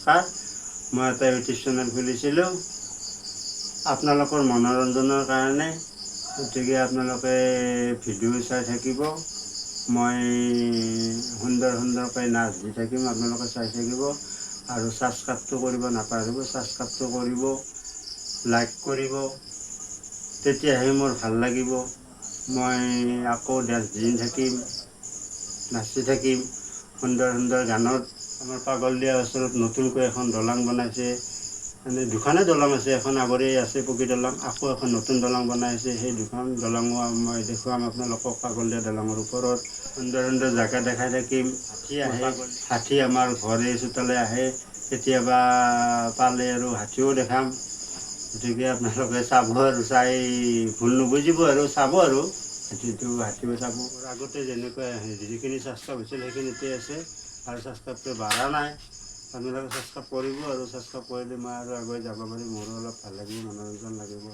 নমস্কাৰ, মই এটা ইউটিউব চেনেল খুলিছিলোঁ আপোনালোকৰ মনোৰঞ্জনৰ কাৰণে। গতিকে আপোনালোকে ভিডিঅ' চাই থাকিব, মই সুন্দৰ সুন্দৰকৈ নাচ দি থাকিম, আপোনালোকে চাই থাকিব আৰু ছাবস্ক্ৰাইবটো কৰিব নাপাহৰিব। ছাবস্ক্ৰাইবটো কৰিব, লাইক কৰিব, তেতিয়াহে মোৰ ভাল লাগিব। মই আকৌ ডেন্স দি থাকিম, নাচি থাকিম সুন্দৰ সুন্দৰ গানত। আমাৰ পাগলদিয়া ওচৰত নতুনকৈ এখন দলং বনাইছে, মানে দুখনেই দলং আছে, এখন আগৰেই আছে পকী দলং, আকৌ এখন নতুন দলং বনাইছে। সেই দুখন দলঙো মই দেখুৱাম আপোনালোকক। পাগলদিয়া দলঙৰ ওপৰত সুন্দৰ সুন্দৰ জেগা দেখাই থাকিম। হাতী আহে, হাতী আমাৰ ঘৰে চোতালে আহে, কেতিয়াবা পালে আৰু হাতীও দেখাম। গতিকে আপোনালোকে চাব আৰু চাই ভুল নুবুজিব আৰু চাব আৰু হাতীটো, হাতীও চাব। আগতে যেনেকুৱা যিখিনি ছাবস্ক্ৰাইব হৈছিল সেইখিনিতে আছে আৰু ছাবস্ক্ৰাইবটো বাঢ়া নাই। আপোনালোকে ছাবস্ক্ৰাইব কৰিব আৰু ছাবস্ক্ৰাইব কৰিলে মই আৰু আগুৱাই যাব পাৰিম, মোৰো অলপ ভাল লাগিব, মনোৰঞ্জন লাগিব।